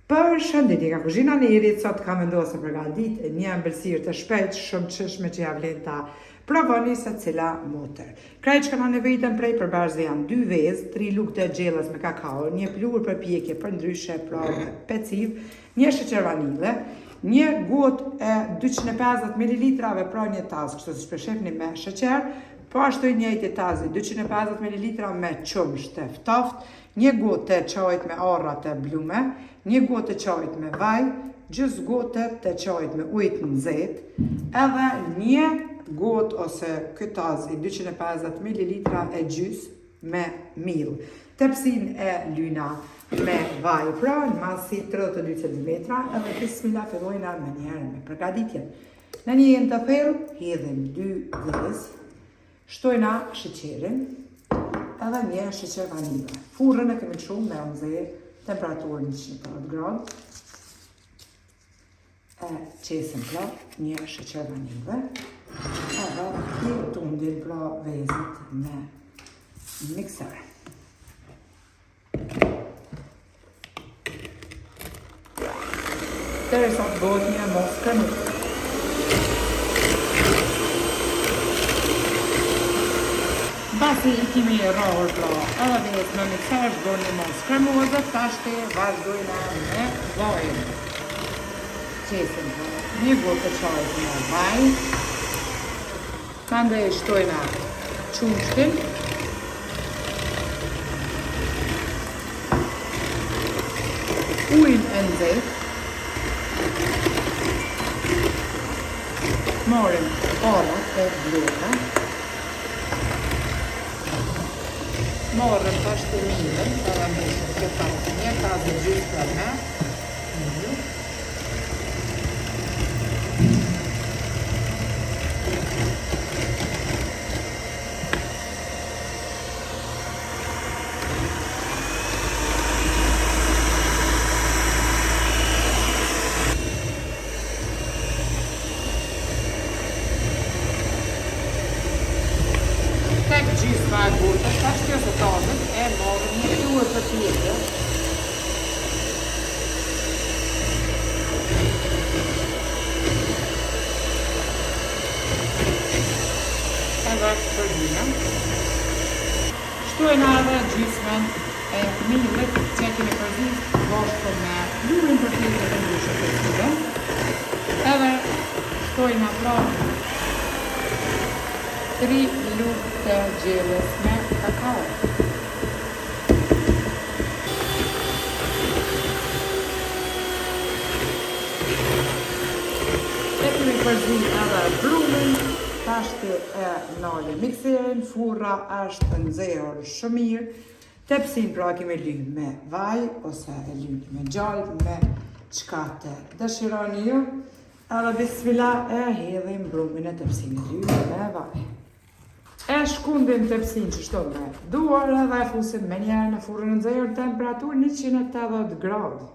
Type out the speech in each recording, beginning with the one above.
Përshëndetje nga kuzhina e Nerit, sot kam vendosur me përgatit një ëmbëlsirë të shpejtë, shumë të shijshme që ja vlen ta provoni secila motër. Krejt çka na nevojiten prej përbërësve janë dy vezë, tri lugë të gjellës me kakao, një pluhur për pjekje përndryshe pra me pecivë, një sheqer vanille, një gotë e 250 ml pra një tas, kështu siç po e shihni me sheqer, po ashtu i njëjti tas i 250 ml me qumësht të ftoftë, Një gotë të çajit me arra të blume, një gotë të çajit me vaj, gjysë gote të çajit me ujë të nxehtë, edhe një gotë ose ky tas i 250 ml e gjysë me mill. Tepsinë e lyna me vaj pra në madhësi 32 cm edhe bismillah fillojna menjëherë me përgatitjen. Në një enë të thellë hedhim dy vezë, Shtojna sheqerin edhe një sheqer vanille. Furrën e kemi çu me u nxe temperaturë 180 gradë. E qesim pra një sheqer vanille edhe i tundim pra vezët me mikser. Derisa të bëhet një masë kremoze. Mbasi i kemi rrahur pra edhe vezët me mikser është bërë një masë kremoze, tashti vazhdojmë me vajin. Qesim pra një gotë të çajit me vaj. Mandej shtojna qumështin. Ujin e nxehtë. Marrim arrat e bluara. Marrim tashti millin, edhe mbushim këtë tas, një tas e gjysë me mill. Tek gjysma e gotës, tashti ose tasit, e marrim një pluhur për pjekje. Edhe përzijmë. Shtojna edhe gjysmën e millit që e kemi përzi bashkë me pluhurin për pjekje përndryshe pecivën. Edhe shtojna pra 3 lugë të gjellës me kakao. E kemi përzi edhe brumin, tashti e nalim mikserin, furra është nxehur shumë mirë, tepsin pra kemi ly me vaj, ose e lyni me gjalpë, me çka të dëshironi ju, edhe bismillah e hedhim brumin në tepsin e lyme me vaj. E shkundim tepsinë qështu me duar edhe e fusim menjëherë në furrën e nxehur temperaturë 180 gradë.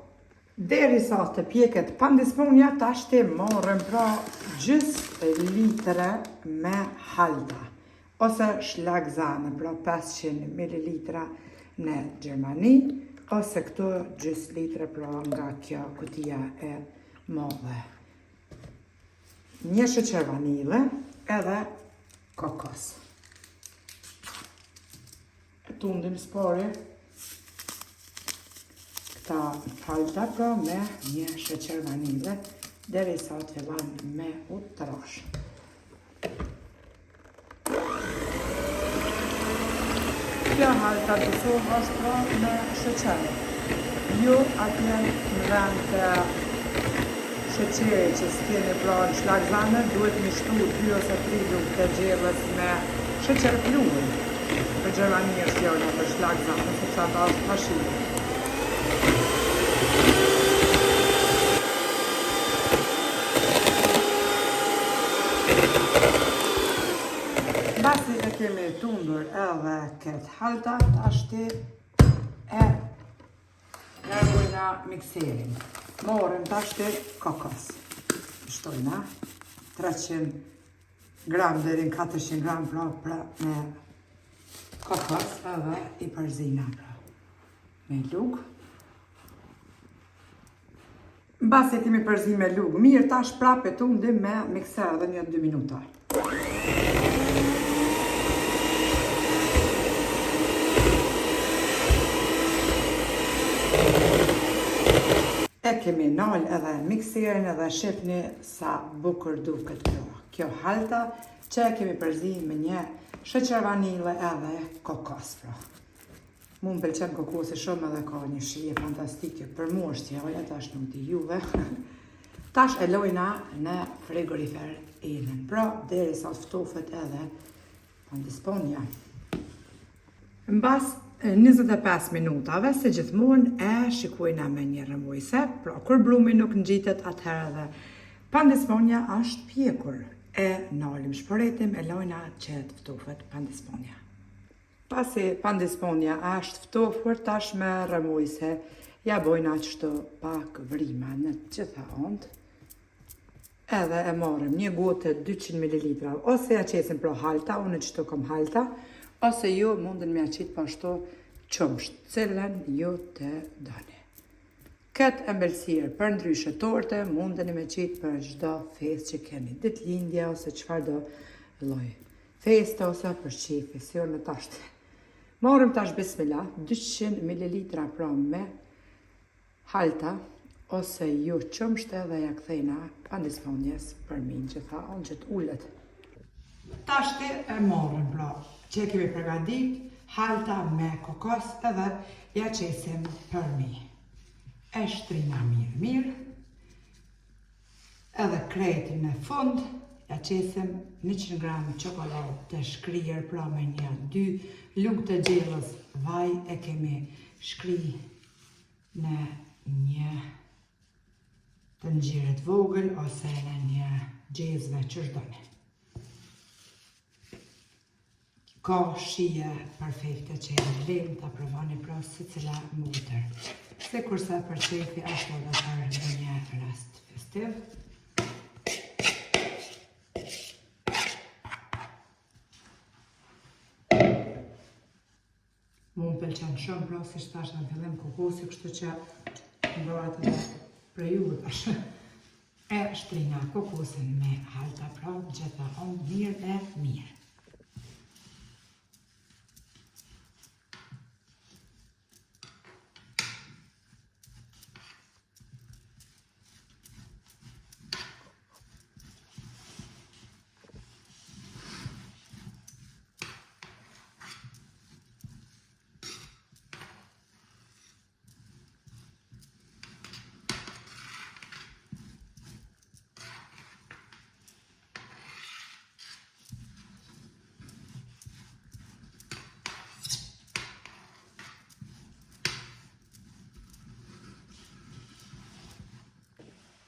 Derisa të pjeket pandisponja, tashti marrim pra gjysë litre me halta ose Schlagsahne, pra 500 ml në Gjermani, ose këto gjysë litre pra nga kjo kutia e madhe. Një sheqer vanille edhe kokos. E tundim s'pari këta halta pra me një sheqer vanille derisa të fillon me u trash. Kjo halta dyshohet është pra me sheqer. Ju atje në vend të sheqerit që s'keni pra në Schlagsahne, duhet me shtu 2 ose 3 lugë të gjellës me sheqer pluhur. Për Gjermani është fjala për Schlagsahne, sepse ata është pa shije. Mbasi e kemi tundur edhe këtë halta, tashti e largojna mikserin. Morëm tashti kokos. Shtojna 300 gram deri në 400 gram pra, pra me kokos edhe i përzina pra me lugë. Mbasi e kemi përzi me lugë mirë, tash prapë e tundim me mikser edhe një 2 minuta. E kemi nalë edhe mikserin edhe shifni sa bukur duket kjo. Kjo halta që e kemi përzi me një sheqer vanille edhe kokos pra. Mu më pëlqen kokosi shumë edhe ka një shije fantastike. Për mu është jala, tash nuk di juve. Tash e lojna në frigorifer enën. Pra, deri sa të ftofet edhe pandisponja. Mbas 25 minutave, si gjithmonë, e shikojna me një rrëmujse. Pra, kur brumi nuk ngjitet, atëherë edhe pandisponja është pjekur. E nalim shporetim, e lojna që të ftofet pandisponja. Pasi pandisponja është ftofur tash me rrëmujse, ja bojna qështu pak vrima në të gjitha anët. Edhe e marrim një gotë 200 ml, ose ja qesim pra halta, unë qëtu kom halta, ose ju mundën me ja qitë po ashtu qumsht, cilën ju të doni. Këtë ëmbëlsirë përndryshe torte mundeni me qitë për çdo festë që keni, ditëlindje ose çfarëdo lloj feste ose për qefi, si unë tash. Marrim tash bismillah, 200 ml pra me halta ose ju qumsht edhe ja kthejna pandisponjes përmi në gjitha anë që të ulet. Tashti e marrim pra që e kemi përgatit halta me kokos edhe ja qesim përmi. E shtrina mirë mirë. Edhe krejt në fund ja qesim 100 gram çokoladë të shkrirë pra me një dy lugë të gjellës vaj e kemi shkri në një tenxhere të vogël ose në një xhezve qysh doni. Ka shije perfekte që ja vlen ta provoni pra secila motër. Sikurse për qefi ashtu edhe për ndonjë rast festiv. Mu më pëlqen shumë, pra siç thash në fillim kokosi, kështu që më varet edhe prej juve tash. E shtrina kokosin me halta, pra gjitha anë mirë e mirë.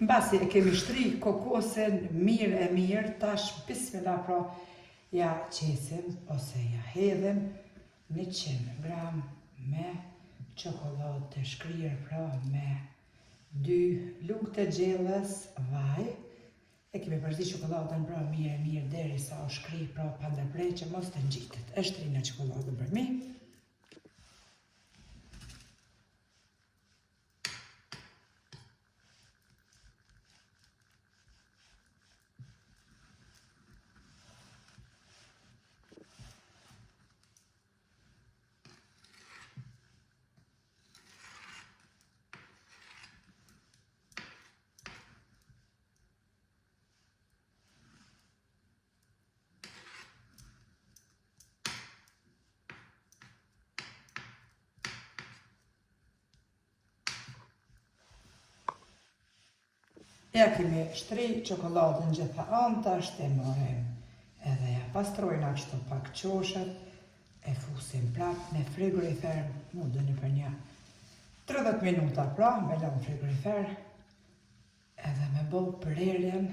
Mbasi e kemi shtri kokosin mirë e mirë, tash bismillah pra ja qesim ose ja hedhim 100 gram me çokoladë të shkrirë pra me dy lugë të gjellës vaj. E kemi përzi çokoladën pra mirë e mirë deri sa u shkri pra pa ndërpre që mos të ngjitet. E shtrina çokoladën përmi. Ja kemi shtri çokoladën gjitha anë, tash e marrim edhe ja pastrojna kështu pak qoshet, e fusim prap në frigorifer, mu dëni për një 30 minuta pra, me lënë frigorifer, edhe me bo prerjen,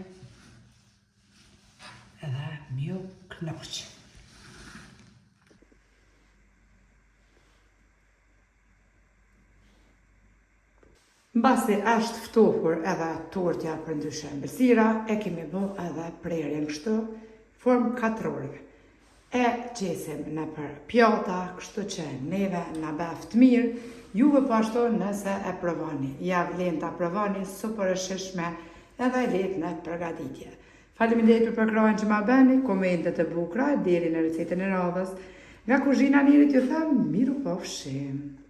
edhe m'ju knaq. Mbasi është ftohur edhe tortja përndryshe ëmbëlsira, e kemi bo edhe prerjen kështu, formë katrore. E qesim nëpër pjata, kështu që neve na bëft mirë, juve po ashtu nëse e provoni. Ja vlen ta provoni, super e shijshme edhe e lehtë në përgatitje. Faleminderit për përkrahjen që ma bëni, komentet e bukura deri në recetën e radhës. Nga kuzhina e Nirit ju them mirupafshim.